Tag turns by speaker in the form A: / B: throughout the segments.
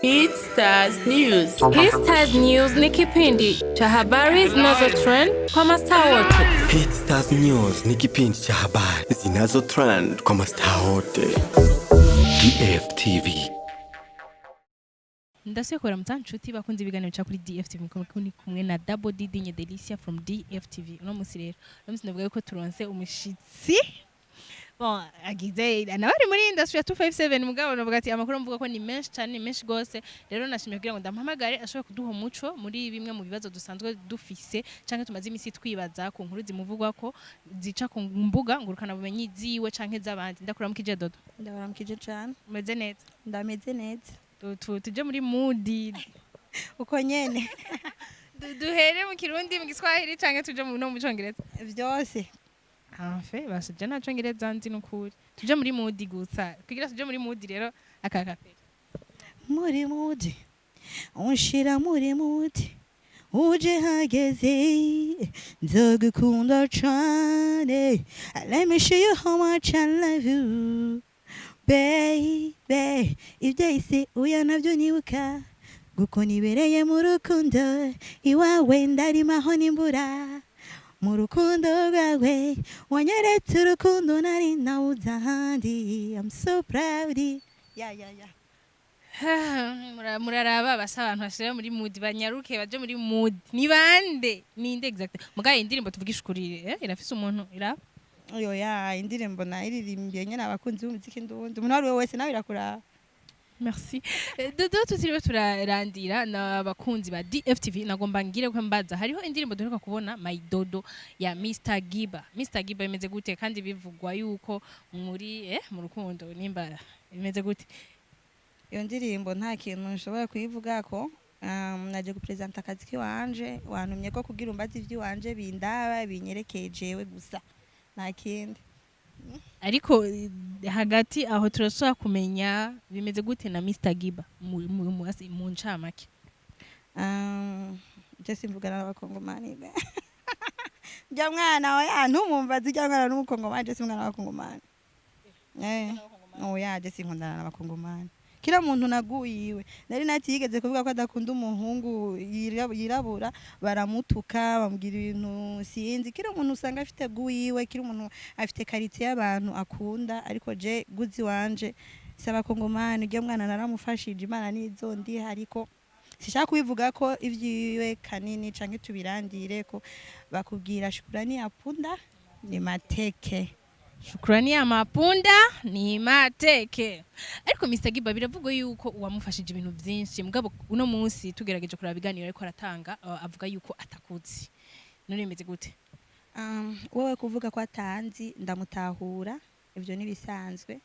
A: Hit Stars News.
B: Hit Stars News ni kipindi cha habari zinazo trend kwa mastaa wote.
C: Hit Stars News ni kipindi cha habari zinazo trend kwa mastaa wote. DFTV.
D: Ndasubiye kubaramutsa nshuti bakunze ibiganiro ca kuri DFTV. Muri kumwe na Double D Dinye Delicia from DFTV. Uno musi rero, uno musi ndavuga yuko turonse umushitsi, bon, agize nawe ari muri industry ya 257, mugabo navuga ati amakuru mvuga ko ni menshi cyane, ni menshi gose. Rero nashimye kugira ngo ndamuhamagare ashobore kuduha umuco muri bimwe mu bibazo dusanzwe dufise canke tumaze imisi twibaza ku nkuru zimuvugwa ko zica ku mbuga ngurukana bumenyi ziwe canke z'abandi. Ndakuramukije, Dodo.
E: Ndabaramukije cane.
D: Umeze neza?
E: Ndameze neza.
D: Tuje muri mood.
E: Uko nyene.
D: Duhere mu Kirundi, mu Giswahili canke tuje mu no mu Congereza?
E: Vyose.
D: Enfin, basha, je nta Congereza nzi nukuri. Tuje muri mood gusa. Kugira tuje muri mood rero, aka kapera.
E: Muri mood, unshira muri mood, uje hageze, nzogukunda cane. Let me show you how much I love you, baby. Ibyahise uya nabyo nibuka guko nibereye mu rukundo iwawe, ndarimaho n'imbura mu rukundo rwawe, wanyeretse urukundo nari nawuze ahandi. I'm so proud, yeah yeah yeah
D: Muraraba basa abantu bashira muri mood, banyaruke baje muri mood. Ni bande? Ninde exact? Mugaye indirimbo, tuvugisha ukuri, irafise umuntu iraba?
E: Oya, indirimbo nayiririmbiye nyene abakunzi b'umuziki ndundi, umuntu uwo ari we wese nawe irakuraba.
D: Merci. Dodo, tutiriwe turarandira n'abakunzi ba DFTV, nagomba ngire ko mbaza, hariho indirimbo duheruka kubona, My Dodo ya Mr Giba. Mr Giba imeze gute? Kandi bivugwa yuko muri mu rukundo, nimba imeze gute?
E: Iyo ndirimbo nta kintu nshobora kuyivugako. Naje gupresenta akazi kiwanje, wantumye ko kugira umbaze ivy'iwanje bindaba, binyerekeye jewe gusa, nta kindi.
D: Ariko hagati aho turashobora kumenya bimeze gute na Mr Giba mu ncamake?
E: Je simvugana n'abakongomani be. Rya mwana oya, ntumumbaze, irya mwana n'umukongomani, je simvugana n'abakongomani. Oya, je sinkundana n'abakongomani. Kila muntu naguyiwe nari nati yigeze kuvuga ko adakunda umuhungu yirabura, baramutuka, bamubwira ibintu sinzi. Kila muntu usanga afite guyiwe, kila umuntu afite qualité y'abantu akunda, ariko je guzi wanje si abakongomani. Urya mwana naramufashije, Imana nizondiha, ariko sishaka kubivuga ko ivyiwe kanini canke tubirandire ko bakubwira shukurani ya punda ni mateke.
D: Shukrani ya mapunda ni mateke. Ariko Mr Giba biravugwa yuko uwamufashije ibintu byinshi, mugabo uno munsi tugerageje kuraba ibiganiro ariko aratanga, avuga yuko atakuzi. None bimeze gute?
E: Wowe kuvuga ko atanzi ndamutahura, ivyo nibisanzwe.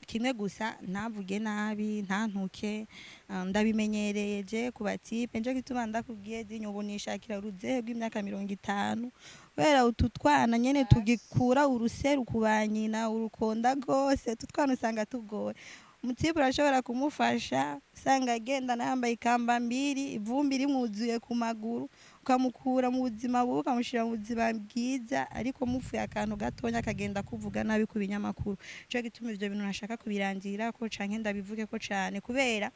E: Kimwe gusa, ntavuge nabi, ntantuke. Ndabimenyereye je ku ba type, nje gituma ndakubwiye dinyo ubu nishakira uruzehe rw'imyaka 50, kubera utu twana nyene tugikura uruseru ku ba nyina urukonda gose, utu twana usanga tugoye. Umu type urashobora kumufasha, usanga agenda yambaye ikamba mbiri, ivumbi rimwuzuye ku maguru, ukamukura mu buzima bubi ukamushyira mu buzima bwiza, ariko mupfuye akantu gatonya akagenda kuvuga nabi ku binyamakuru. Ico gituma ivyo bintu nashaka kubirangira ko canke ndabivuge ko cane, kubera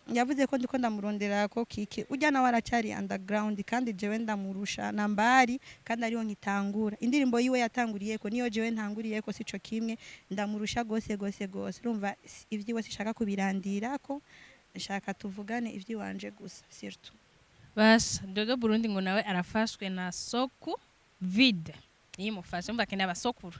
E: yavuze ko ndiko ndamurondera ko kiki, urya nawe aracari underground, kandi jewe ndamurusha nambari, kandi ariho nkitangura. Indirimbo yiwe yatanguriyeko niyo jewe ntanguriyeko, sico kimwe, ndamurusha gose gose gose. Urumva ivyiwe sishaka kubirandirako, nshaka tuvugane ivy'iwanje gusa surtout.
D: Basha, Dodo Burundi ngo nawe arafashwe na soku vide niyimufashe, mva akeneye abasokuru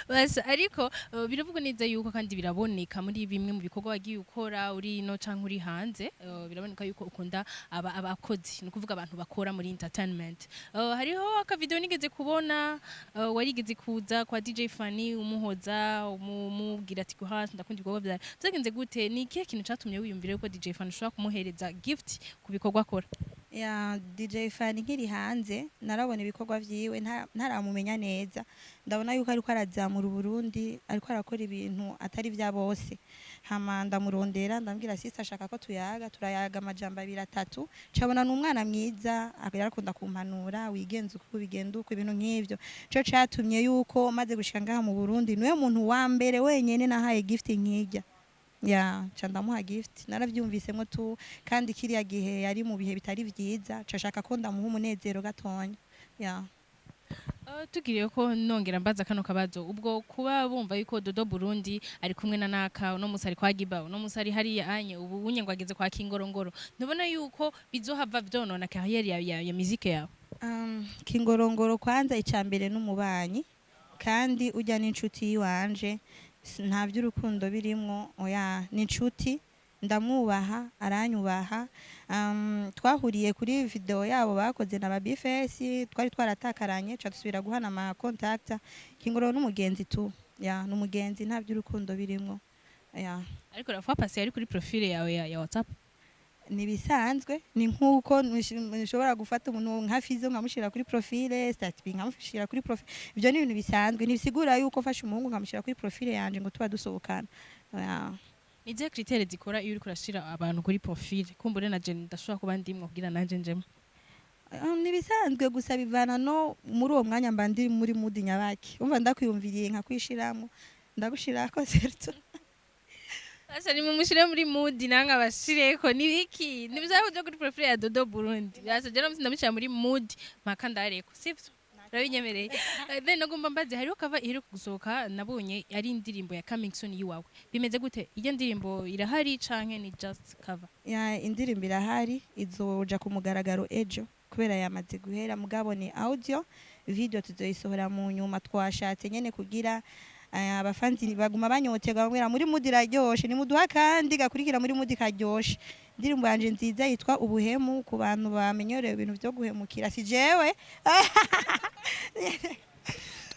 D: basha. Ariko biravugwa neza yuko, kandi biraboneka muri bimwe mu bikorwa wagiye ukora uri ino canke uri hanze, biraboneka yuko ukunda aba abakozi, ni ukuvuga abantu bakora muri entertainment. Hariho akavideo nigeze kubona, warigeze kuza kwa DJ Fanny, umuhoza, umubwira ati guha ndakunda ibikorwa byawe. Byagenze gute? Ni ikihe kintu catumye wiyumvira yuko DJ Fanny ushobora kumuhereza gift ku bikorwa akora?
E: Ya DJ Fanny, nkiri hanze narabona ibikorwa vyiwe, ntaramumenya neza, ndabona yuko ariko arazamura Uburundi, ariko arakora ibintu atari vya bose. Hama ndamurondera, ndambwira sister ashaka ko tuyaga, turayaga amajambo abiri atatu, cabona ni umwana mwiza, yarakunda kumpanura, wigenza uko bigenda uko, ibintu nk'ivyo. Ico catumye yuko maze gushika ngaha mu Burundi, niwe muntu wa mbere wenyene nahaye gift nkirya. Ya, ca ndamuha gift. Naravyumvisemo tu, kandi kiriya gihe yari mu bihe bitari vyiza, ca shaka ko ndamuha umunezero gatonya, ya.
D: Tugiriye ko nongera mbaza kano kabazo: ubwo kuba bumva yuko Dodo Burundi ari kumwe na naka, uno musi ari kwa Giba, uno musi ari hariya anye, ubu unye ngo ageze kwa Kingorongoro, ntubona yuko bizohava vyonona carrière ya musique yawe?
E: Kingorongoro kwanza, icya mbere n'umubanyi, kandi ujya n'inshuti yiwanje. Nta by'urukundo birimwo, oya, ni inshuti, ndamwubaha, aranyubaha. Twahuriye kuri video yabo bakoze na Babifesi, twari twaratakaranye, ca dusubira guhana ama contact. Kingorongoro n'umugenzi tu, ya, n'umugenzi, nta by'urukundo birimwo, ya.
D: Ariko la fois passée ari kuri profile yawe ya WhatsApp.
E: Ni bisanzwe, ni nk'uko nshobora gufata umuntu nka Fizo nkamushyira kuri profile, statut nkamushyira kuri profile. Ibyo ni ibintu bisanzwe, ntibisigura yuko mfashe umuhungu nkamushyira kuri profile yanje ngo tuba dusohokana. Ya.
D: Ni izihe critères zikora iyo uriko urashira abantu kuri profile? Kumbure na je ndashobora kuba ndimwo kugira nanje njemo.
E: Ni bisanzwe gusa, bivana no muri uwo mwanya mba ndi muri mood nyabaki. Umva, ndakwiyumviriye nkakwishiramo, ndagushirako certo.
D: Asa ni mumushire muri mood, nanga bashireko nibiki nibizaba kuja kuri profile ya Dodo Burundi. Asa je namutse ndamushira muri mood mpaka ndareko, sivyo? Urabinyemereye? Then nagomba mbaze, hariho cover iheruka gusohoka, nabonye ari indirimbo ya coming soon yiwawe. Bimeze gute? Iyo ndirimbo irahari canke ni just cover?
E: Ya, indirimbo irahari, izoja ku mugaragaro ejo kubera yamaze guhera, mugabo ni audio, video tuzoyisohora mu nyuma. Twashatse nyene kugira abafanzi baguma banyoterwa, bamwira muri mood iraryoshe, nimuduha kandi gakurikira muri mood karyoshe. Indirimbo yanje nziza yitwa Ubuhemu, ku bantu bamenyerewe ibintu vyo guhemukira. Si jewe.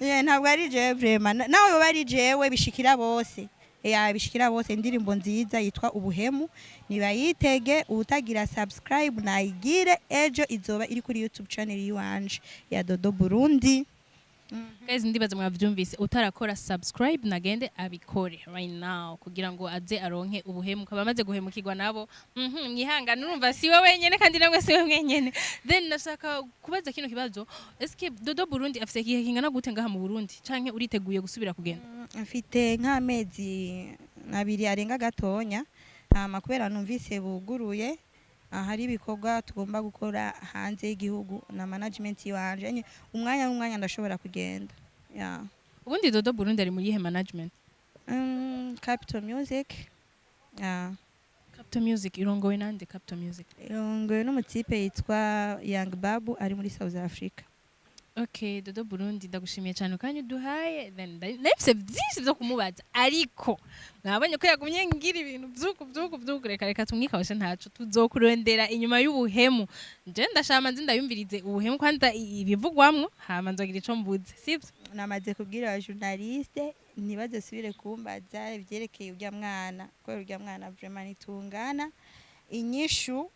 E: Yeah, ntabwo ari jewe vraiment. Nawe yoba ari jewe, bishikira bose, ya, bishikira bose. Indirimbo nziza yitwa Ubuhemu, nibayitege. Utagira subscribe nayigire, ejo izoba iri kuri YouTube channel yiwanje ya Dodo Burundi.
D: Guys, ndibaza mwavyumvise. Utarakora subscribe nagende abikore right now kugira ngo aze aronke ubuhemu. Kaba amaze guhemukirwa nabo, mwihangane, urumva si we wenyene kandi namwe si we mwenyene. Then nashaka kubaza kino kibazo: eske Dodo Burundi afise igihe kingana gute ngaha mu Burundi, canke uriteguye gusubira kugenda?
E: Mfite nk'amezi 2 arenga gatonya, hama kubera numvise buguruye, hari ibikorwa tugomba gukora hanze y'igihugu na management yiwanje. Nye, umwanya n'umwanya ndashobora kugenda, ya.
D: Ubundi Dodo Burundi ari muri ihe management?
E: Capital Music, ya.
D: Capital Music irongowe nande, Capital Music?
E: Irongowe n'umutipe yitwa Young Babu, ari muri South Africa.
D: Okay, Dodo Burundi, ndagushimiye cyane ukanya uduhaye. Then nafise byinshi byo kumubaza, ariko mwabonye ko yagumye ngira ibintu vyuku vyuku vyuku. Reka reka tumwikawushe, ntaco tuzokurondera inyuma y'ubuhemu. Nje ndashama nzi ndayumvirize Ubuhemu kwanza, ibivugwamwo, hama nzogira ico mbuze, sivyo?
E: Namaze kubwira aba journaliste ntibazosubire kumbaza ivyerekeye urya mwana, kubera urya mwana vraiment nitungana inyishu.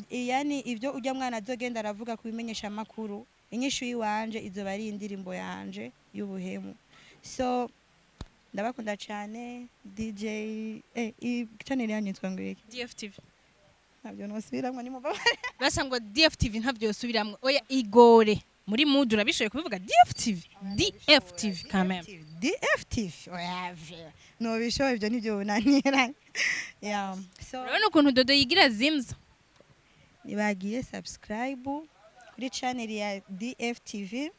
E: Yani ibyo urya mwana azogenda aravuga kubimenyesha amakuru, inyishu yiwanje izoba ari indirimbo yanje y'Ubuhemu. So ndabakunda cyane. DJ, channel yanyu yitwa ngo iki?
D: DFTV.
E: Ntabyo nosubiramwo, ni mubabare.
D: Basa ngo DFTV ntabyo yosubiramwo. Oya, igore muri mood, urabishoboye kubivuga DFTV, DFTV quand même.
E: DFTV, oya, nobishoboye, ibyo nibyo bunanira, yeah. So
D: Urabona ukuntu Dodo yigira zimza.
E: Nibagiye subscribe kuri channel ya DFTV,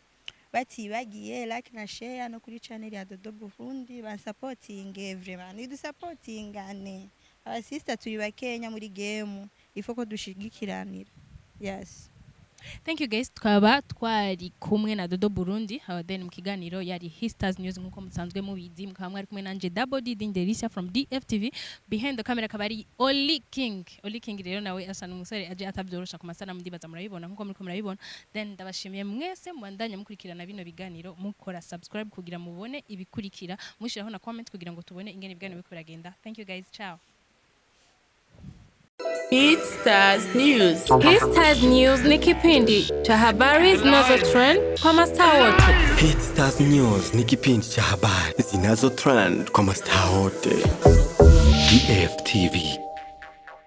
E: batibagiye like na share no kuri channel ya Dodo Burundi. Bansapotinge vraiment, nidusapotingane, abasista turi bakenya muri game, ifo ko dushigikiranira, yes.
D: Thank you guys, twaba twari kumwe na Dodo Burundi. Haba then mu kiganiro yari Histars News, nkuko musanzwe mubizi, mukaba mwari kumwe nanje Double D Delicia from DFTV. Behind the camera akaba ari Oli King. Oli King rero nawe asa n'umusore aje atabyorosha ku masanamu, ndibaza murabibona nkuko muriko murabibona. Then ndabashimiye mwese, mubandanya mukurikirana bino biganiro, mukora subscribe kugira mubone ibikurikira, mushiraho na comment kugira ngo tubone ingene ibiganiro biriko biragenda. Thank you guys, ciao.
A: Hit Stars News.
B: Hit Stars News ni kipindi cha habari zinazo trend kwa mastaa wote.
C: Hit Stars News ni kipindi cha habari zinazo trend kwa mastaa wote. DFTV.